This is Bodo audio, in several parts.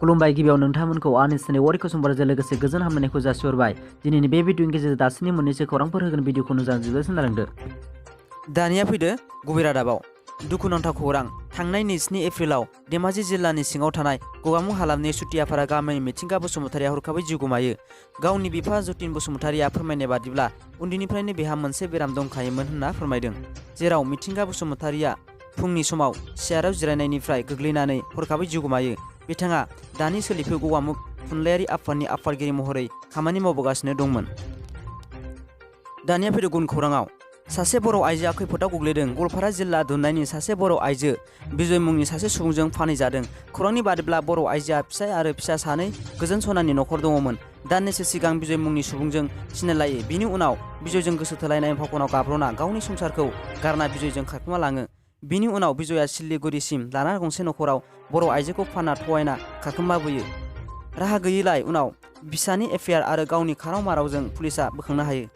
खुलुमबाय गिबियाव नोंथांमोनखौ आंनि चेनेल वारि कुसुमबारजों लोगोसे गोजोन हामलायनायखौ जासिहरबाय। दिनैनि बे भिडिअनि गेजेरजों दासिमनि मोननैसो खौरांफोर होगोन भिडिअखौ जोबोद सोनारदो। दानिया फैदो गुबै रादाबाव। दुखुनांथाव खौरां। थांनाय 2 एप्रिलाव धेमाजि जिल्लानि सिङाव थानाय गगामुं हालामनि सुतियापारा गामिनि मिथिंगा बसुमतारिया हरखाबै जिउ गोमायो। गावनि बिफा जतिन बसुमतारिया फोरमायनाय बादिब्ला उन्दैनिफ्रायनो बेहा मोनसे बेराम दंखायोमोन होनना फोरमायदों, जेराव मिथिंगा बसुमतारिया फुंनि समाव सियाराव जिरायनायनिफ्राय गोग्लैनानै हरखाबै जिउ गोमायो। बिथाङा दानि सोलिफु गगामुं थुनलाइयारि आफादनि आफादगिरि महरै खामानि मावबोगासिनो दंमोन। दानिया फैदो गुबुन खौराङाव। सासे बर' आइजोआ खैफोदाव गोग्लैदों। गवालपारा जिल्ला दुनायनि सासे बर' आइजो बिजय मुंनि सासे सुबुंजों फानहैजादों। खौरांनि बादिब्ला बर' आइजोआ फिसाय आरो फिसा सानै गोजोन सनानि नखर दङमोन। दाननैसो सिगां बिजय मुंनि सुबुंजों सिनायलायो। बिनि उनाव बिजयजों गोसो थोलायनाय फावखनाव गाब्र'ना गावनि संसारखौ गारना बिजयजों खारखोमा लाङो। बिनि उनाव बिजयआ सिलिगुरिसिम लाना गंसे नखराव बर' आइजोखौ फानना थगायना खारखोमाबोयो। राहा गैयैलाय उनाव बिसानि एफआइआर आरो गावनि खाराव मारावजों पुलिसआ बोखांनो हायो।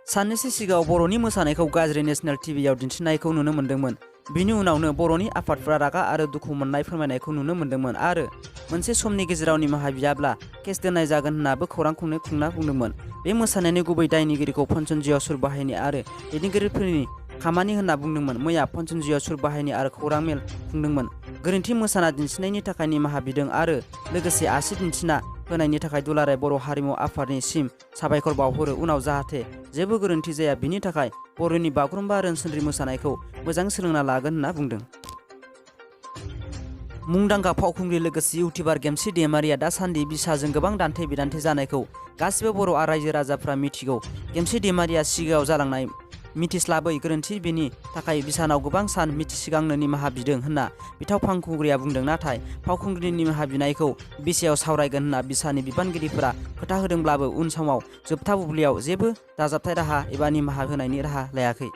साननैसो सिगाङाव बर'नि मोसानायखौ गाज्रि नेशनेल टिभिआव दिन्थिनायखौ नुनो मोन्दोंमोन। बिनि उनावनो बर'नि आफादफोरा रागा आरो दुखु मोननाय फोरमायनायखौ नुनो मोन्दोंमोन आरो मोनसे समनि गेजेराव निमाहा बियाब्ला केस दोननाय जागोन होन्नाबो खौरांखौनो खुंना बुंदोंमोन। बे मोसानायनि गुबै दायनिगिरिखौ पन्चनजिआव सुर बाहायनाय आरो दैदेनगिरिफोरनि खामानि होनना बुंदोंमोन। मैया पन्चनजिआव सुर बाहायनाय आरो खौरां मेल खुंदोंमोन। गोरोन्थि मोसाना दिन्थिनायनि थाखाय निमाहा बिदों आरो लोगोसे आसि दिन्थिना होनायनि थाखाय दुलाराय बर' हारिमु आफादनि सिम साबायखर बावहरो। उनाव जाहाथे जेबो गोरोन्थि जाया बिनि थाखाय बर'नि बागुरुम्बा रोनसोन्द्रि मोसानायखौ मोजां सोलोंना लागोन होनना बुंदों। मुंदांखा फावखुंग्रि लोगोसे इउटिउबार गेमस्रि दैमारिया दासान्दि बिसाजों गोबां दान्थे बिदान्थे जानायखौ गासिबो बर' रायजो राजाफ्रा मिथिगौ। गेमस्रि दैमारिया सिगाङाव जालांनाय मिथिस्लाबै गोरोन्थि बेनि थाखाय बिसानाव गोबां सान मिथिसिगांनो निमाहा बिदों होनना बिथाव फावखुंग्रिया बुंदों। नाथाय फावखुंग्रिनि निमाहा बिनायखौ बिसायाव सावरायगोन होनना बिसानि बिबानगिरिफोरा खोथा होदोंब्लाबो उन समाव जोबथा बुब्लियाव जेबो दाजाबथाय राहा एबा निमाहा होनायनि राहा लायाखै।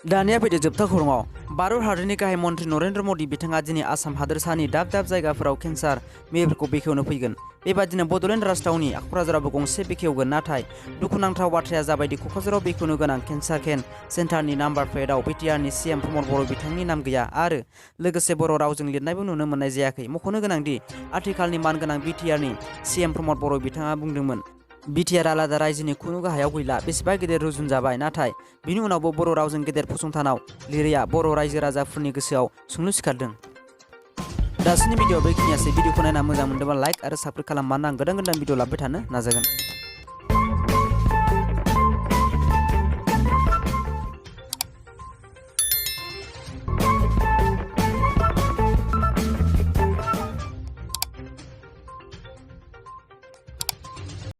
दानिया फैदो जोबथा खौराङाव। भारत हादरनि गाहाय मन्त्रि नरेन्द्र मदि बिथाङा दिनै आसाम हादोरसानि दाब दाब जायगाफोराव केन्सार मेलफोरखौ बेखेवनो फैगोन। बेबादिनो बड'लेण्ड राजथावनि क'क्राझारावबो गंसे बेखेवगोन। नाथाय दुखुनांथाव बाथ्राया जाबायदि क'क्राझाराव बेखेवनो गोनां केन्सार केयार सेन्टारनि नाम्बार प्लेटआव बिटिआरनि सिएम प्रमद बर' बिथांनि नाम गैया आरो लोगोसे बर' रावजों लिरनायबो नुनो मोननाय जायाखै। मख'नो गोनांदि आथिखालनि मानगोनां बिटिआरनि सिएम प्रमद बर' बिथाङा बुंदोंमोन बिटिआर आलादा रायजोनि खुनु गाहायाव गैला। बेसेबा गेदेर रुजुनजाबाय। नाथाय बिनि उनावबो बर' रावजों गेदेर फसंथानाव लिरैया बर' रायजो राजाफोरनि गोसोआव सोंलु सिखारदों। दासिमनि भिडिअ बेखिनियासै। भिडिअखौ नायना मोजां मोनदोंबा लाइक आरो साबस्क्राइब खालाम। मानोना आं गोदान भिडिअ लाबोबाय थानो नाजागोन।